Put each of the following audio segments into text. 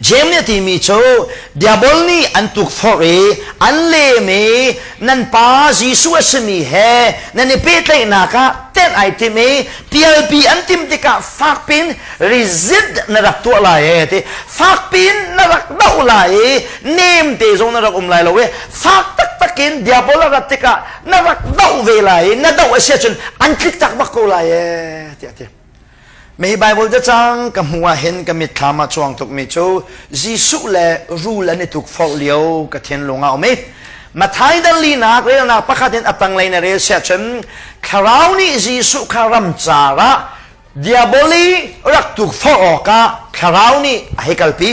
James nih a timi cu diabol nih an tukforh i an lem i nan pa Jesuh a simi he nan i pehtlaihnak ah tenh ai tim i pialpi an tim tikah fakpin resist na rak tuah lai e ti fakpin na rak doh lai i nem te zong na rak um lai lo i fak taktak in diabol a rat tikah na rak doh ve lai i na doh a si ahcun an tlik tak bak ko lai e tiah a ti. Mei Bible cacang ka hmuh ah hin ka mitthlam ah cuang tukmi cu Jesuh le rul an i tukforh lio ka thinlung ah um i Matthai dal linak relnak pakhat in a tanglei na rel siah cun Thlarau nih Jesuh kha ramcar ah diaboli rak tukforh awkah Thlarau nih a hei kalpi.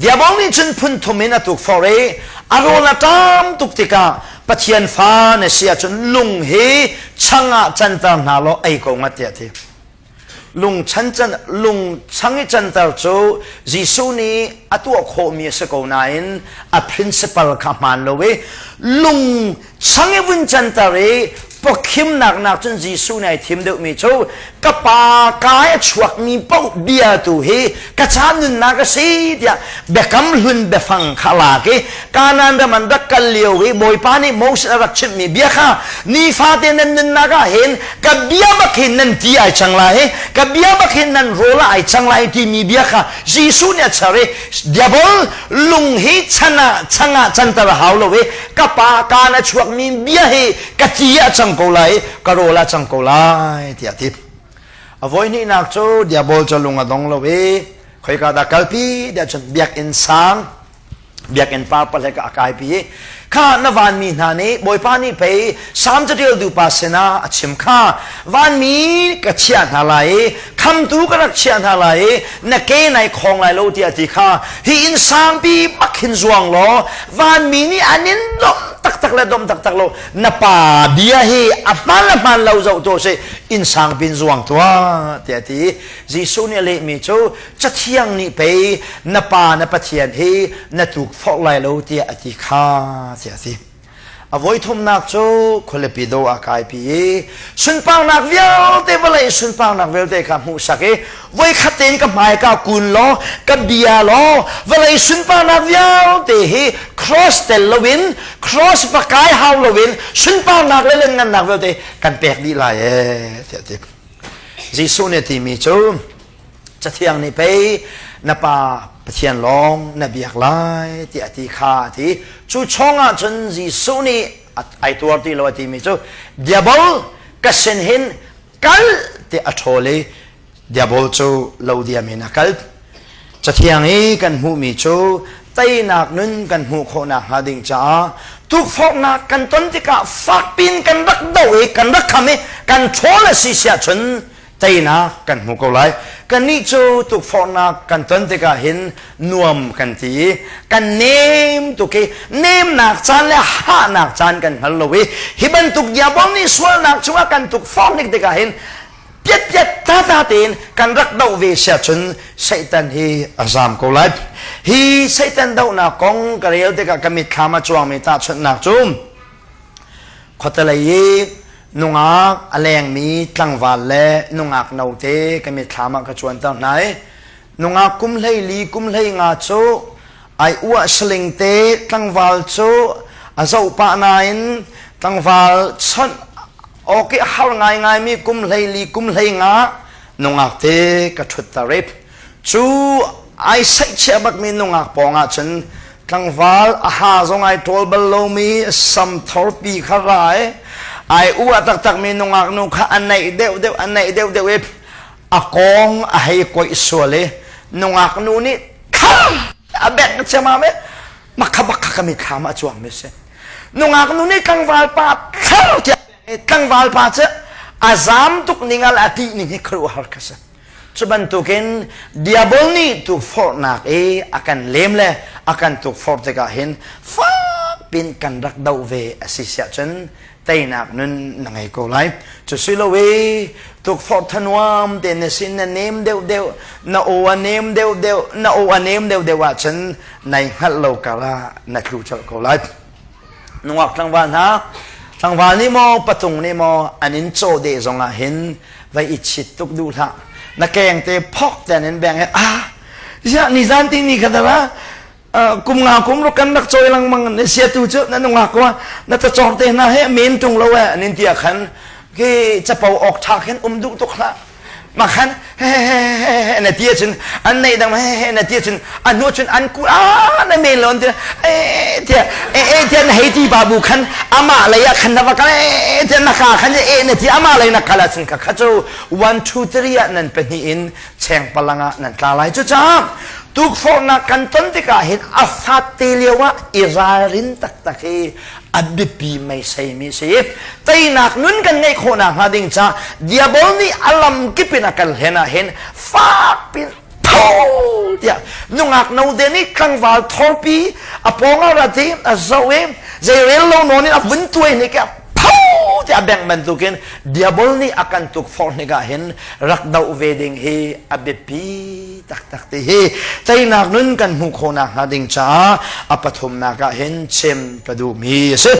Diabol nih cun phun thum in a tukforh i a rawl a ṭam tuk tikah Pathian fa na si ahcun lung hi chang ah canter hna law ei ko ngat tiah a ti. Lung chan can lung chang i canter cu Jesuh nih a tuah khawhmi a si ko nain a principle kha hmaan lo i lung chang i vun canter i pawkhimnak nak cun Jesuh nih ai thim deuhmi cu ka pa kai a chuakmi paoh bia tu hi ka ca nunnak a si tiah biakam hlun biafang kha lak i Kanaan ram an rak kal lio i Bawipa nih Moses a rak chimhmi bia kha nifate nan nunnak ah hin ka bia bak hin nan ti ai cang lai ka bia bak hin nan rawl ah ai cang lai timi bia kha Jesuh nih a char i diabol lung hi chan ah chang ah canter a hau lo i ka pa kaan a chuakmi bia hi ka ti ah cang ko lai ka rawl ah cang ko lai tiah a ti. A voi hnihnak cu diabol cu lung a dong lo i khoika dah kalpi tiah cun biakinn sang biakinn par palek ah a kaipi i kha na vanmi hna nih Bawipa nih pei Salm caṭialtu pa sinah a chim kha vanmi ka chiah hna lai i khamtu ka rak chiah hna lai i na ke nai khawng lai lo tiah ti kha hi inn sangpi bak hin zuang law vanmi nih an in domh taktak le domh taktak lo na pa bia hi a hmaan le hmaan lo zoh tuah sih inn sangpi in zuang tuah tiah a ti Jesuh nih a lehmi cu Cathiang nih pei na pa na Pathian hi na tukforh lai lo tiah a ti kha tiah a ti. A voithumnak cu khualipi do ah kaipi i sunparnak vialte vawlei sunparnak vialte kha hmuhsak i voikhat tein ka hmai ka kun law ka bia law vawlei sunparnak vialte hi cross tel loin cross va kai hau loin sunparnak le lianngannak vialte kan pek dih lai ee tiah a ti. Jesuh nih a timi cu Cathiang nih pei na pa Pathian lawng na biak lai tiah a ti kha a ti. Cu chungah cun Jesuh nih ai tuar ti lo a timi cu diabol ka sin hin kal tiah a ṭhawl i diabol cu lo diam in a kal. Cathiang i kan hmuhmi cu teinak nun kan hmuh khawh nakhnga ding caah tukforhnak kan ton tikah fakpin kan rak doh i kan rak kham i kan ṭhawl a si siah cun teinak kan hmu ko lai. Kannih cu tukforhnak kan ton tikah hin nuam kan ti i kan nem tuk i nemnak caan le hahnak caan kan hngal lo i hi bantuk diabol nih sualnak cungah kan tukforh nik tikah hin piatpiat tata tein kan rak doh ve sia cun Satan hi a zaam ko lai. Hi Satan dohnak kong ka rel tikah ka mitthlam a cuangmi tahchunhnak cu Khuatelei i nungak a lengmi tlangval le nungak note ka mitthlam ah ka cuanter hna i nungak kum 14 kum 15 cu ai uah saling te tlangval cu a zoh pah nain tlangval chawnh awk i har ngaingaimi kum 14 kum 15 nungak te ka ṭhutter i cu ai saihchiah bakmi nungak pawng ah cun tlangval a ha zong ai ṭawl bal lomi sam thorpi kha ra i ai uah taktakmi nungak nu kha a naih deuhdeuh a naih deuhdeuh i a kawng a hei koih sual i nungak nu nih kham a bengh ciammam i makha bakha ka mitthlam ah a cuangmi si nungak nu nih tlangval pa thar tiah tlangval pa cu a zam tuk ning al a tih ning hi khuaruahhar ka si Cu bantukin diabol nih tukforhnak i a kan lem le a kan tukforh tikah hin fakpin kan rak doh ve a si siah cun teinak nun na ngei ko lai. Cu si lo i tukforh thanuam te na sin na nem deuhdeuh, na aw a nem deuhdeuh, na aw a nem deuhdeuh ahcun nai hngalh lo kar ah na tlu colh ko lai. Nungak tlangval hna, tlangval nih maw patung nih maw an in caw deh zongah hin vai i chit tuk duh hlah na keng te phok ten in beng ah. Ziah nizan ti ni kha dara kum nga kum ruk kan rak cawi lengmang ne sia tu cu na nungak ko na ta cawr te hna he men tung lo eh nin tia khan ke capo ok tha khin um duh tuk hlah ma khan he he he he na tia cun an nei dang he he na tia cun a hnu cun an ku a na men lo tia e tia e e tia na hei ti babu khan ama lei ah khan na va kal e tia na ka khan e na ti ama lei na kal ah cun ka kha cu 1 2 3 ah nan pahnih in chengpalang ah nan tla lai. Cucaah tukforhnak kan ton tikah hin a fat te lio ah i ralrin taktak hi a biapi meiseimi si. Teinak nun kan ngeih khawhnak hnga ding ca diabol nih a lam kip in a kan hlen ah hin fak pin tho tiah nungak no te nih tlangval thorpi a pawng ah rat i a zoh i zeirel lo nawn in a vun tuai hnik i pho tiah bengh bantukin diabol nih a kan tukforh hnik ah hin rak doh ve ding hi a biapi taktak ti hi teinak nun kan hmuh khawhnak hnga ding caah a pathumnak ah hin chim ka duhmi a si.